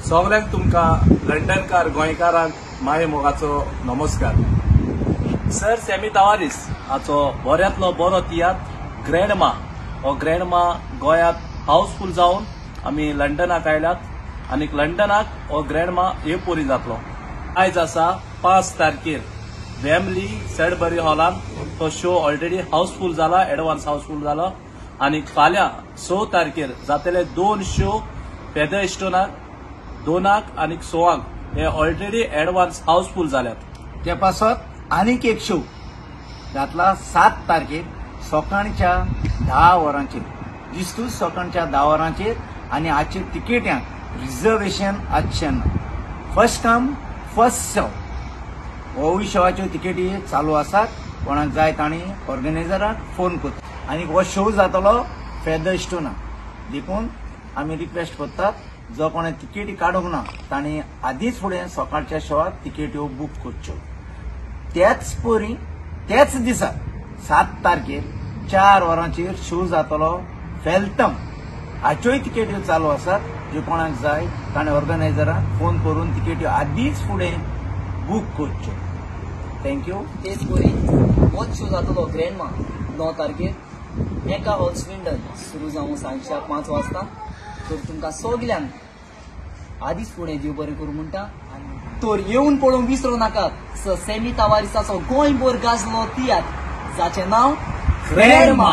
सगल्यांक तुमकां लंडनकार गोंयकारांक माये मोगाचो नमस्कार. सर सॅमी तावारीस हाचो बऱ्यांतलो बरो तियात्र ग्रँडमा, हो ग्रँडमा गोंयांत हाऊसफूल जावन आमी लंडनाक आयल्यात आनी लंडनाक हो ग्रँडमा हे पोरी जातलो. आयज आसा 5 तारखेर वेम्बली सॅडबरी हॉलान तो शो ऑलरेडी हाऊसफूल जाला, एडवान्स हाऊसफूल जाला. आनी फाल्यां 6 तारखेर जातले 2 शो फेदरस्टोनाक 2 आनी 6 हे ऑलरेडी एडवान्स हाऊसफूल जाल्यात. ते पासत आनीक एक शो जातला 7 तारखेर सकाळच्या 10 वरांचेर, जिस्तू सकाळच्या 10 वरांचेर. आनी हाचे तिकेट्यांक रिजर्वेशन आसचें ना, फर्स्ट कम फर्स्ट सर्व. होवूय शोवाच्यो तिकेटी चालू आसात, कोणाक जाय तांणी ऑर्गनायझराक फोन करता. आनी हो शो जातलो फेदरस्टोनाक, देखून आमी रिक्वेस्ट करतात जो कोणें तिकेटी काडूंक ना तांणी आदींच फुडें सकाळच्या शोवाक तिकेट्यो बूक करच्यो. त्याच परी त्याच दिसा 7 तारखेर 4 वरांचेर शो जातलो फेल्टम, हाच्योय तिकेट्यो चालू आसात. ज्यो कोणाक जाय ताणें ऑर्गनायझराक फोन करून तिकेट्यो आदींच फुडें बूक करच्यो. Thank you. तेच परी होच शो जातलो ग्रँडमा 9 तारखेर एका हॉल स्विंडन सुरू जावन सांजच्या 5 वाजता. तर तुमकां सगल्यांक आदींच फुडें देव बरें करूं म्हणटा. तर येवन पळोवंक विसरूं नाकात सर सॅमी तावारीसाचो गोंयभर गाजलो तियात्र जाचें नांव ग्रँडमा.